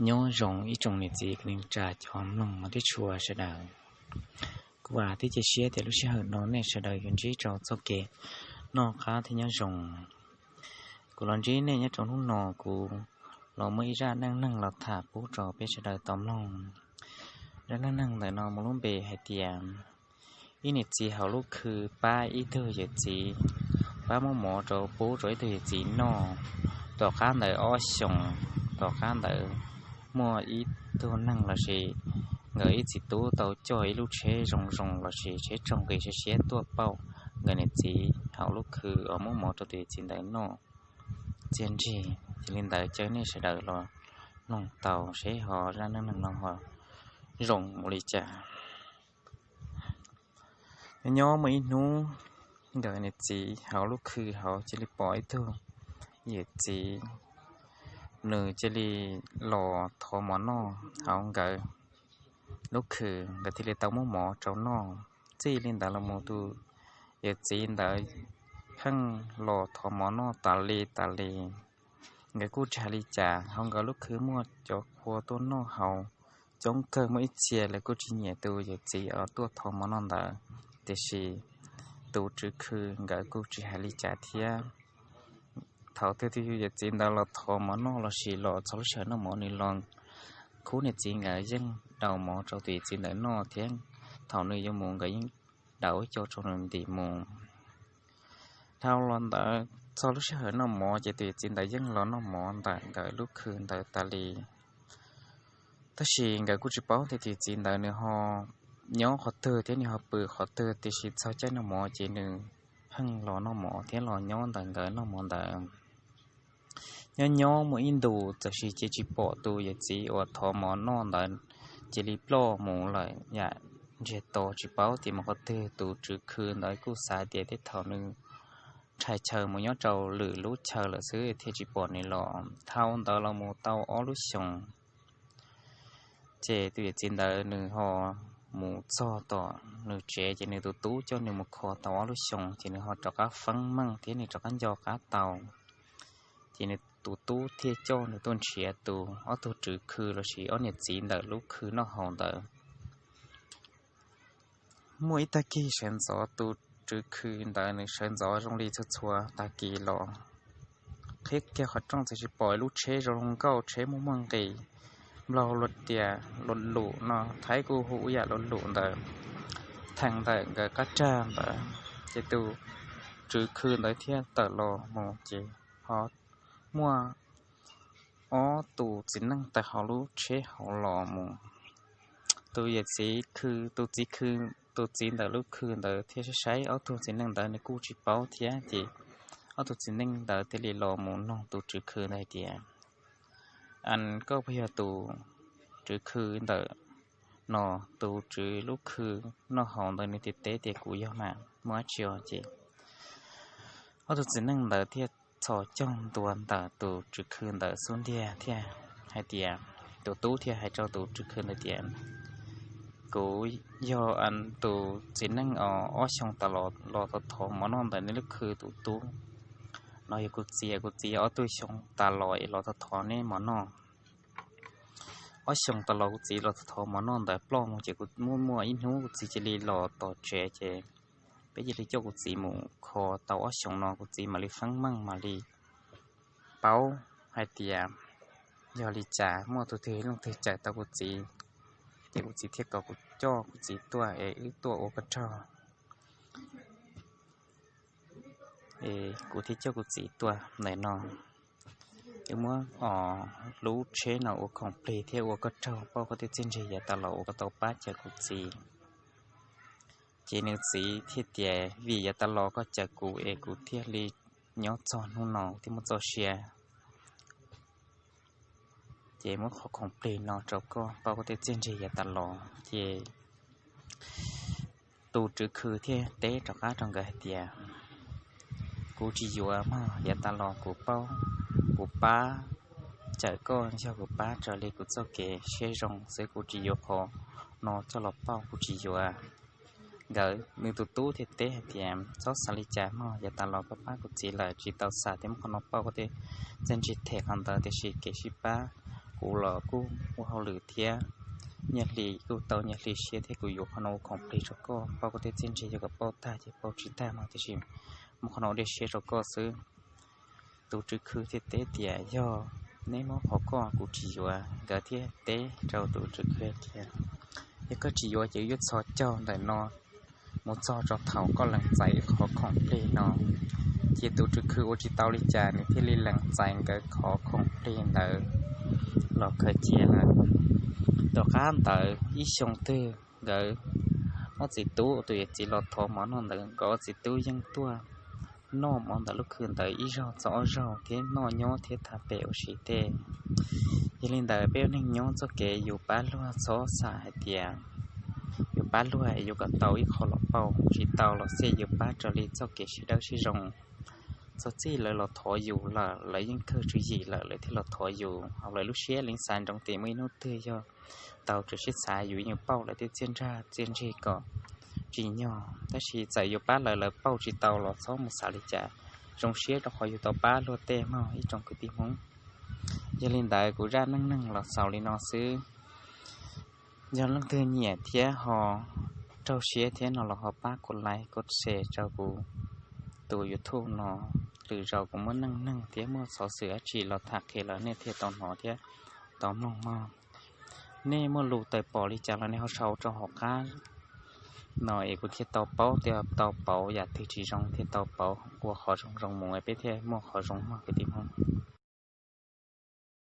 Nyob zoo ib tsoom niam txiv kwv tij neej tsa cov mloog thiab tshua sawv daws. Kuv vam thiab cia siab tias lub sij hawm no nej sawv daws yuav ntsib rau txoj kev noj qab thiab nyob zoo. Kuv los ntsib nej nyob rau hnub no, kuv los muaj ib zaj neej neeg los tham pub rau peb sawv daws tau mloog. Zaj neej neeg ntawm no muaj lub npe hais tias ib niam txiv hauv lub khw pab ib tug yawm txiv, pab muab mov rau pub rau ib tug yawm txiv noj. Tom qab ntawd ob xyoos, tom qab ntawd muaj ib tug neeg lossis nkawd ib txiv tub tau coj ib lub tsheb zoo zoo lossis tsheb raug nqis siab siab tuaj pauj nkawd niam txiv hauv lub khw uas muab mov rau tus yawm txiv ntawd noj txiag ntsig. Ces li ntawd caw nej sawv daws los mloog tau seb ho zaj neej neeg no ho zoo mus li cas. Nyob muaj ib hnub, nkawd niam txiv hauv lub khw hauv cia li pom ib tug yawm txiv, nws cia li los thov mov noj hauv nkawd lub khw, nkawd thiaj li tau muab mov rau noj. Txij li ntawd los mus tus yawm txiv ntawd pheej los thov mov noj tas li tas li. Nkawd kuj tsis hais li cas, hauv nkawd lub khw muaj cov qhua tuaj noj haus coob kawg, muaj ib txhia lawv kuj tsis nyiam tus yawm txiv uas tuaj thov mov noj ntawd, tiam sis tus tswv khw nkawd kuj tsis hais li cas thiab. Thaum twg tus yawm txiv ntawd los thov mov noj lossis los txog lub sij hawm noj mov nws los khub niam txiv nkawd yeej daus mov rau tus yawm txiv ntawd noj thiab. Thaum nws yuav mus nkawd yeej daus ib co rau nws ntim mus. Dhau los ntawd txog lub sij hawm noj mov ces tus yawm txiv ntawd yeej los noj mov ntawm nkawd lub khw ntawd tas li. Tab sis nkawd kuj tsis paub tias tus yawm txiv ntawd nws ho nyob qhov twg thiab nws ho pw qhov twg, tiam sis txog caij noj mov ces nws pheej los noj mov thiab los nyob ntawm nkawd noj mov ntawd. Nyob nyob muaj ib ntus txawm sis cia tsis pom tus yawm txiv uas thov mov noj ntawd cia li ploj mus lawm yam ntsiag to tsis paub tias mus qhov twg. Tus tswv khw ntawd kuj xav tias tej thaum nws rhais chaw mus nyob rau lwm lub chaw lawm xwb thiaj tsis pom nws los. Dhau ntawd los mus tau ob lub xyoos, ces tus yawm txiv ntawd nws ho mus txog tom nws tsev, ces nws tus tub coj nws mus kho tau ob lub xyoos ces nws ho rov qab feeb meej thiab nws rov qab nco qab tau. Ces nws tus tub thiaj coj nws tuaj nrhiav tus ob tug tswv khw lossis ob niam txiv ntawm lub khw noj haus ntawd. Muaj ib tag kis sawv ntxov tus tswv khw ntawd nws sawv ntxov zoo li txhua txhua tag kis los, qhib kiag qhov rooj txawm sis pom ib lub tsheb zoo zoo nkauj, tsheb muaj muaj nqis, nplaug luag tias luag lum no, thaib kuj hu ib yam luag lum ntawd, theem ntawm nkawd qab rag ntawd. Ces tus tswv khw ntawd thiaj tawm los mus ces ho muaj ob tus txiv neej tawm hauv lub tsheb hauv los mus. Tus yawm txiv khw, tus txiv khw, tus txiv ntawm lub khw ntawd thiaj saib saib ob tug txiv neej ntawd nws kuj tsis paub thiab ces ob tug txiv neej ntawd thiaj li los mus nug tus tswv khw ntawd hais tias, As, koj puas yog tus tswv khw ntawm no, tus tswv lub khw noj haus ntawd? Nws thiaj teb tias, Kuv yog mas, muaj dab tsi os? Ces ob tug txiv neej ntawd thiaj txhos caug ntua ntawm tus tswv khw ntawd xub ntiag thiaj hais tias, tus tub thiaj hais rau tus tswv khw ntawd tias, Kuv yog tus txiv neej uas ob xyoo tas los los thov thov mov noj ntawm nej lub khw tus tub no. Yog kuv txiv, kuv txiv yog ob tug xyoo tas los es los thov thov neb mov noj. Ob xyoo tas los kuv txiv los thov thov mov noj ntawd ploj mus ces kuv muaj muaj ib hnub kuv txiv cia li los tom tsev ces peb cia li coj kuv txiv mus kho. Tau ob xyoos no kuv txiv mam li feeb meej, mam li paub hais tias yog li cas muaj tus twg leej twg cawm tau kuv txiv, ces kuv txiv thiaj kom kuv coj kuv txiv tuaj es wb tuaj ua koj raug. Es kuv thiaj coj kuv txiv tuaj ntawm no, wb muab lub tsheb no ua khoom plig thiab ua koj raug pauj koj tej txiaj ntsig yav tas los uas koj tau pab cawm kuv txiv. Ces nws txiv thiaj tias, Vim yav tas los koj cawm kuv es kuv thiaj li nyob txog hnub no thiaj muaj txoj sia. Ces muab qhov khoom plig no rau koj pauj koj tej txiaj ntsig yav tas los. Ces tus tswv khw thiaj teb rov qab rau nkawd hais tias, Kuv tsis yuav mog, yav tas los kuv pauj, kuv pab cawm koj yog kuv pab raws li kuv txoj kev siab zoo xwb, kuv tsis yuav qhov no coj los pauj, kuv tsis yuav. Nkawd, nws tus tub thiaj teb hais tias, Txhob xav li cas mog, yav tas los koj pab kuv txiv lawm, tsis tau xav tias muab qhov no pauj koj tej txiaj ntsig them qhov ntawd, tiam sis kev sib pab kuv los kuj ua hauj lwm thiab, nyiaj hli kuj tau nyiaj hli siab thiab, kuv yuav qhov no ua khoom plig rau koj, pauj koj tej txiaj ntsig, yog kom pauj tag ces pauj, tsis tag mas tiam sis muab qhov no ua dej siab rau koj xwb. Tus tswv khw thiaj teb tias, Yog neb muab qhov ko kuv tsis yuav. Nkawd thiaj teb rau tus tswv khw tias, Yog koj tsis yuav ces wb yuav txhos caug ntawm no mus txog rau thaum koj lees txais qhov khoom plig no. Ces tus tswv khw ua tsis tau li cas, nws thiaj li lees txais nkawd qhov khoom plig ntawd los khaws cia lawm. Tom qab ntawd ib xyoo twg nkawd ob txiv tub, tus yawm txiv los thov mov noj ntawd, nkawd ob txiv tub yeej tuaj noj mov ntawm lub khw ntawd ib zaug txog ob zaug thiab noj nyob thiab tham pem ua si tej. Yog li ntawd peb ua neej nyob txoj kev yus pab luag txhob xav hais tias yus pab luag es yuav kom tau ib qho los pauj, tsis tau los xij yus pab raws li txoj kev sib dawb sib zoo. Txog txij lawv los thov yus lawm, lawv yeej kawg tswv yim lawm lawv thiaj los thov yus, hauv lawv lub siab lawv xav ntsoov tias muaj ib hnub twg yog tau txaus siab xav yus yeej pauj lawv tej txiaj ntsig txiaj ntsig kom tsim nyog. Tab sis txawm yus pab lawv, lawv pauj tsis tau los txhob mus xav li cas, zoo siab rau qhov yus tau pab luag tej mog ib tsoom kwv tij Hmoob. Yog li ntawd kuv zaj neej neeg los xaus li no xwb. Yog leej twg nyiam thiab ho raug siab thiab no los ho pab kov like kov share rau kuv tus YouTube no, lwm zaus kuv muaj neej neeg thiab muaj xov xwm dab tsi los tham qhia los nej thiaj tau hnov thiab tau mloog mog. Nej muaj lus tawm pom li cas los nej ho sau rau hauv qab no es kuv thiaj tau paub, thiaj tau pauv, yam twg tsis zoo thiaj tau pauv, ua qhov zoo zoo mus peb thiaj muaj qhov zoo mog kwv tij Hmoob.